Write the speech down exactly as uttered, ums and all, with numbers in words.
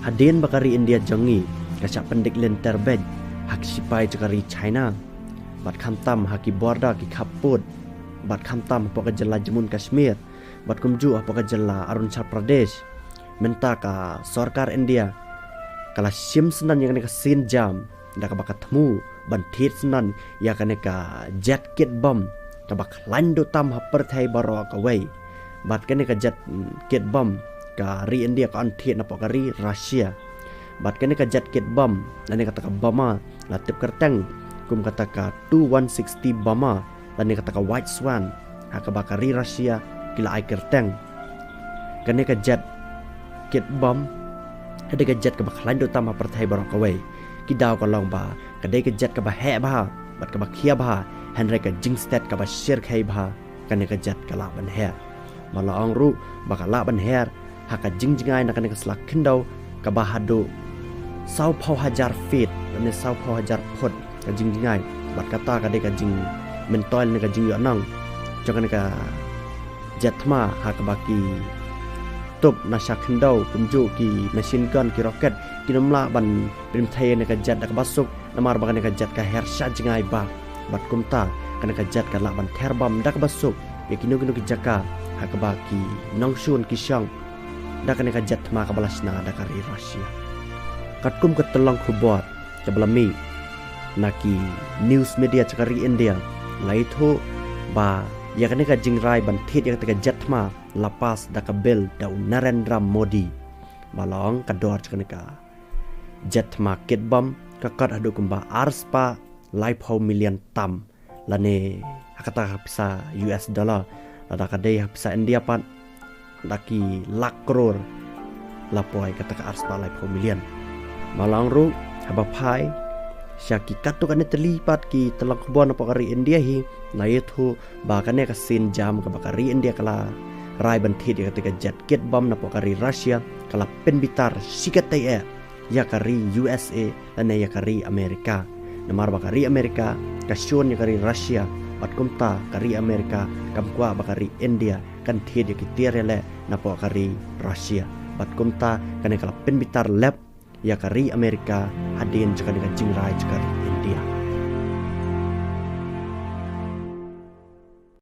Hadien ba ka ri India jong ngi ka shah pyndik lynter beit ha ki sipai jong ka ri China, bad khamtam ha ki border ki khappud, bad khamtam hapoh ka jylla Jammu Kashmir, bad kumjuh hapoh ka jylla Arunachal Pradesh, mynta ka sorkar India ka la shim syndon ïa kane ka sienjam da kaba ka thmu ban thied syndon ïa kane ka jet kit bom kaba khlaiñ duh tam ha pyrthei baroh kawei. Bad kane ka jet, mm, kit bom ka ri India ka on thied napoh ka ri Russia. Bad kane ka jet kit bom, lane kata ka bomber, la tip kyrteng kum kata ka two one sixty bomber, lane kata ka White Swan, ha kaba ka ri Russia ki la ai kyrteng. Kane ka jet kit bom ka dei ka jet kaba khlaiñ duh tam ha pyrthei baroh kawei. Ki daw ka long ba ka dei ka jet kaba heh bha bad kaba khia bha, hynrei ka jingstet kaba shyrkhei bha kane ka jet ka lah ban her. Ba la ong ruh ba ka lah ban her ha ka jingjngai na kane ka sla khyndew kaba haduh sawphew hajar feet, lane sawphew hajar phut ka jingjngai. Bad kata ka dei ka jingmyntoi lane ka jingïohnong jong kane ka jet thma ha kaba ki tup na sha khyndew kumjuh ki machine gun, ki rocket, kin ym lah ban pynthei ïa kane ka jet da kaba suk, namar ba kane ka jet ka her sha jngai bha. Bad kumta kane ka jet ka lah ban ther bom da kaba suk ïa kino kino ki jaka ha kaba ki nongshun ki shong da kane ka jet thma kaba la shna da ka ri Russia. Katkum ka tyllong khubor kaba la mih na ki news media jong ka ri India, la ïathuh ba ïa kane ka jingrai ban thied ïa kata ka jet thma la pass da ka bill da u Narendra Modi. Ba la ong ka dor jong kane ka jet thma kit bom ka kot haduh kumba arspah laiphew million tam, lane ha kata ka pisa U S dollar, lada ka dei ha pisa India pat da ki lak klur la poi kata ka arspah laiphew million. Ba la ong ruh haba phai sha ki katto katne tylli pat ki tyllong khubor napoh ka ri India hi, la ïathuh ba kane ka sienjam kaba ka ri India ka la rai ban thied ïa kata ka jet kit bom napoh ka ri Russia ka la pynbitar shikatai eh ïa ka ri U S A lane ïa ka ri Amerika. Namar ba ka ri Amerika ka shun ïa ka ri Russia, bad kumta ka ri Amerika kam kwah ba ka ri India kan thied ïa ki tiar ïaleh napoh ka ri Russia. Bad kumta kane ka la pynbitar lep ïa ka ri Amerika hadien jong kane ka jingrai jong ka ri